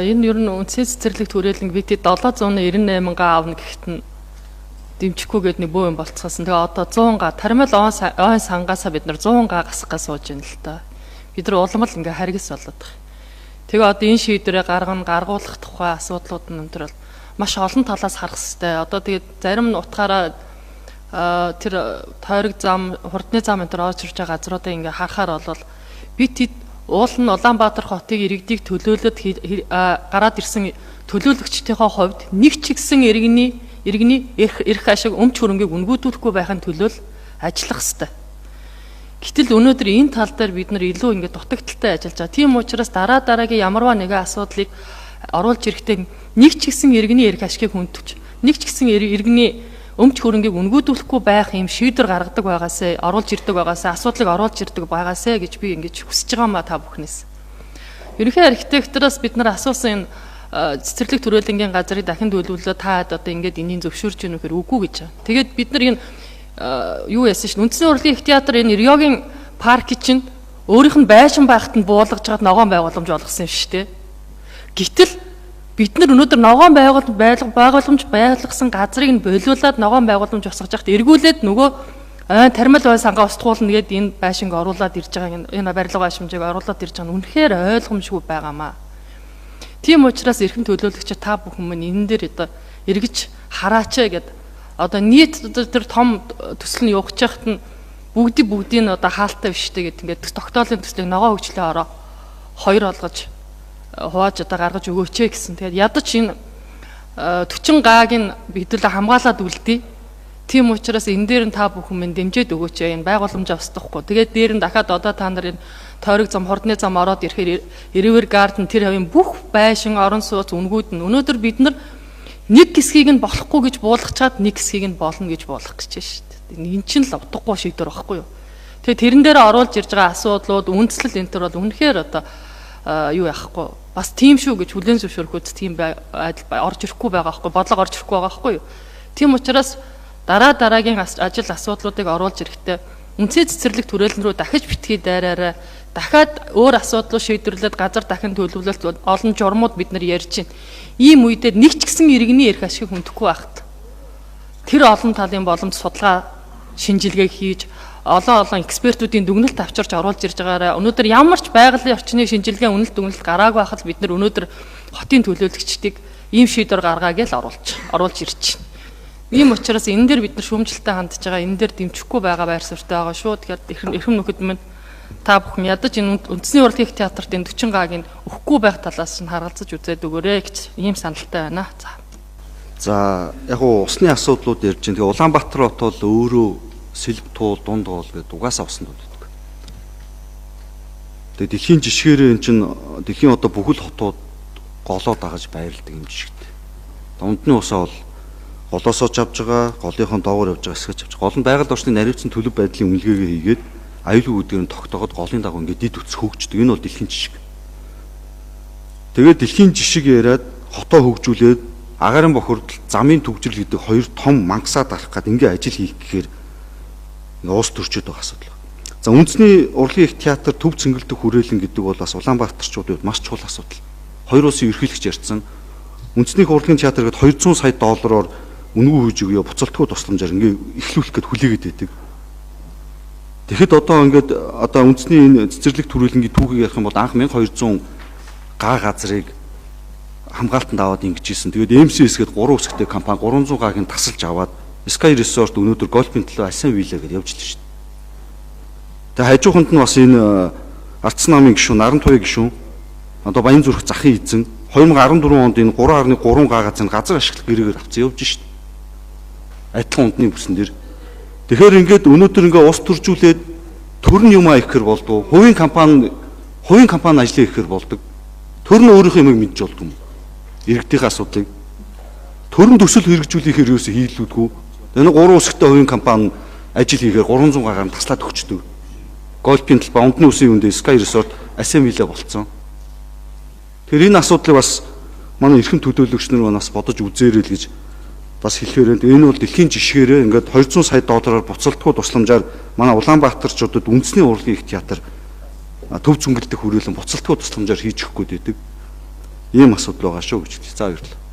Энэ ер нь үндсэн цэцэрлэг түрээлэнг бид 798 га аавна гэхэд нь дэмжихгүй гээд нэг бөө юм болцгоосон. Тэгээ одоо 100 га тармил ойн сангаасаа бид нар 100 га гасах га сууж байна л та. Бид нар улам л ингээ харгас болоод байгаа. Тэгээ одоо энэ шийдвэрээ гаргана, гаргуулах тухай асуудлууд нь өнтер бол маш олон талаас харах хэрэгтэй. Одоо тэгээд зарим нь утгаараа тэр тойрог зам, хурдны зам энэ төр орж ирж байгаа газруудыг ингээ харахаар бол бид тэд уул нь Улаанбаатар хотыг иргэдийг төлөөлөд гараад ирсэн төлөөлөгчдийнхөө хувьд нэг ч ихсэн иргэний эрх ашиг өмч хөрөнгийг үнгүүдүүлэхгүй байхын төлөө л ажиллах хэрэгтэй. Гэтэл өнөөдөр энэ тал дээр бид нар илүү ингээд дутагдaltaй ажиллаж байгаа. Тийм учраас дараа дараагийн ямарваа нэгэн асуудлыг оруулж ирэхдээ нэг ч ихсэн иргэний эрх ашигыг хүндэж, нэг ч ихсэн иргэний өмч хөрөнгийг үнгүүдүүлэхгүй байх юм шийдвэр гаргадаг байгаасай, оруулж ирдэг байгаасай, асуудлыг оруулж ирдэг байгаасай гэж би ингэж хүсэж байгаа маа та бүхнээс. Ерөнхий архитектороос бид нар асуусан энэ цэцэрлэг түрээлэнгийн газрыг дахин төлөвлөлөө та одоо ингээд энийг зөвшөөрч гэнэ үхээр үгүй гэж. Тэгээд бид нар энэ юу яасан шин үндэсний урлагийн их театр энэ Риогийн парк чинь өөрийнх нь байшин байхад нь буулгаж чад ногоон байгууламж болгосон юм шүү дээ. Гэтэл бид нар өнөөдөр ногоон байгууламж байлгасан газрыг нь болиулаад ногоон байгууламж босгож яхад эргүүлээд нөгөө ой тармил ой сангаа устгуулна гэд энэ байшинг оруулаад ирж байгаа, энэ барилга байшимжийг оруулаад ирж байгаа нь үнэхээр ойлгомжгүй байгаамаа. Тийм учраас эрхэм төлөөлөгч та бүхэн минь энэ дээр одоо эргэж хараач гэд одоо нийт тэр том төсөл нь явууч яхад нь бүгдийг нь одоо хаалтай биш үү гэд ингээд тогтоолын төслийг ногоон хөгжлийн ороо хоёр олгож хувааж одоо гаргаж өгөөч гэсэн. Тэгээд ядаж энэ 40 гааг нь хэдүүлээ хамгаалаад үлдээ. Тийм учраас энэ дээр нь та бүхэн минь дэмжиж өгөөч. Энэ байгууламжаа устгахгүй. Тэгээд дээр нь дахиад одоо та нар энэ тойрог зам, хурдны зам ороод ирэхээр River Garden тэр хавийн бүх байшин, орон сууц үнгүүд нь өнөөдөр бид нар нэг хэсгийг нь болохгүй гэж буулгачаад нэг хэсгийг нь болно гэж буулгах гэж байна шүү дээ. Энэ чинь л утгагүй шийдвэр байхгүй юу? Тэгээд тэрэн дээр оруулж ирж байгаа асуудлууд, үндслэл энэ төр бол үнэхээр одоо юу яахгүй бас тийм шүү гэж хүлээн зөвшөөрөхөд тийм байдал орж ирэхгүй байгаа байхгүй, бодлого орж ирэхгүй байгаа байхгүй юу? Тийм учраас дараа дараагийн ажил асуудлуудыг оруулж ирэхдээ үндсэн цэцэрлэг түрээлэн рүү дахиж битгий дайраарай. Дахиад өөр асуудлуу шийдвэрлээд газар дахин төлөвлөлт олон журмууд бид нар ярьж байна. Ийм үедээ нэг ч гэсэн иргэний эрх ашиг хүндэхгүй байхад тэр олон талын боломж судалгаа шинжилгээ хийж олон экспертүүдийн дүгнэлт авчирч оруулж ирж байгаараа өнөөдөр ямар ч байгалийн орчны шинжилгээ үнэлт дүгнэлт гараагүй байхад бид нар өнөөдөр хотын төлөөлөгчдийг ийм шийдвэр гаргаа гэж оруулж ирж байна. Ийм учраас энэ дээр бид нар шүүмжлэлтэй хандж байгаа, энэ дээр дэмжихгүй байгаа байр суурьтай байгаа шүү. Тэгэхээр эрхэм нөхөд минь та бүхэн ядаж энэ үндэсний урлагийн их театрт энэ 40 гааг нь өгөхгүй байх талаас нь харгалзаж үзээд өгөөрэй гэж ийм саналтай байна. За яг уу усны асуудлууд ярьж байна. Тэгээ Улаанбаатар хот бол өөрөө сэлб туул, дунд гоол гэдэг угаасаа усанд үлддэг. Тэгээ дэлхийн жишгээрээ эн чинь дэлхийн одоо бүхэл хотууд голоо дагаж байрладаг юм жишгтэй. Дундны усаа бол голоосоо ч авч байгаа, голынхон доогоор явж байгаа хэсгэж авч. Гол нь байгаль орчны наривчсан төлөв байдлын үнэлгээгээ хийгээд аюулгүй гэдгээр нь тогтоогод голын дагуу ингээд дид үтс хөгждөг. Энэ бол дэлхийн жишг. Тэгээд дэлхийн жишг яриад хотоо хөгжүүлээд агаарын бохирдол, замын түгжрэл гэдэг хоёр том мангасаа дарах гад ингээ ажил хийх гэхээр уус төрчөөд байгаа асуудал. За үндэсний урлагийн их театр төв цэнгэлдэх хүрээлэн гэдэг бол бас Улаанбаатарчуудын хувьд маш чухал асуудал. Хоёр улсын ерөнхийлөгч ярьсан. Үндэсний урлагийн театр гээд 200 сая доллараар үнэгүй хийж өгөө буцалтгүй тусламжаар ингээ эхлүүлэх гээд хүлээгээд байдаг. Тэгэхэд одоо ингээд одоо үндэсний энэ цэцэрлэг түрээлэнгийн түүхийг ярих юм бол анх 1200 га газрыг хамгаалтанд аваад ингэж ийсэн. Тэгээд MCS гээд 3 хэсэгтэй компани 300 гааг нь тасалж аваад Sky Resort өнөөдөр голфын төлөө Асан Villa гэдээ явж л шүү дээ. Тэгээ хажууханд нь бас энэ Ардсан намын гишүүн, Наран туяа гишүүн одоо Баян зүрх захын эзэн 2014 онд энэ 3.3 га газрыг газар ашиглах гэрээгээр авсан явж шүү дээ. Адилхан ундны бүсэн дээр. Тэгэхээр ингээд өнөөдөр ингээ ус төржүүлээд төр нь юм аа ихээр болдгоо. Хувийн компани ажлын ихээр болдог. Төр нь өөрийнхөө юмыг мэдж болдго юм. Иргэдийн асуудлыг төр нь төсөл хэрэгжүүлэхээр юусе хийлүүдгүй. Энэ 3 үсгтэй хувийн компани ажил хийхээр 300 гагаар нь таслаад өгчдөг. Голфын талбай, ундны үсийн үндэ Sky Resort, Асен Villa болцсон. Тэр энэ асуудлыг бас манай эрхэм төлөөлөгч нар бас бодож үзээрэй л гэж бас хэлэхээр байна. Энэ бол дэлхийн жишгээрээ ингээд 200 сая доллараар буцалтгүй тусламжаар манай Улаанбаатарчуудад үндэсний урлагийн их театр төв цэнгэлдэх хүрээлэн буцалтгүй тусламжаар хийж өгөх гээд байдаг. Ийм асуудал байгаа шүү гэж хэлье. За, баярлалаа.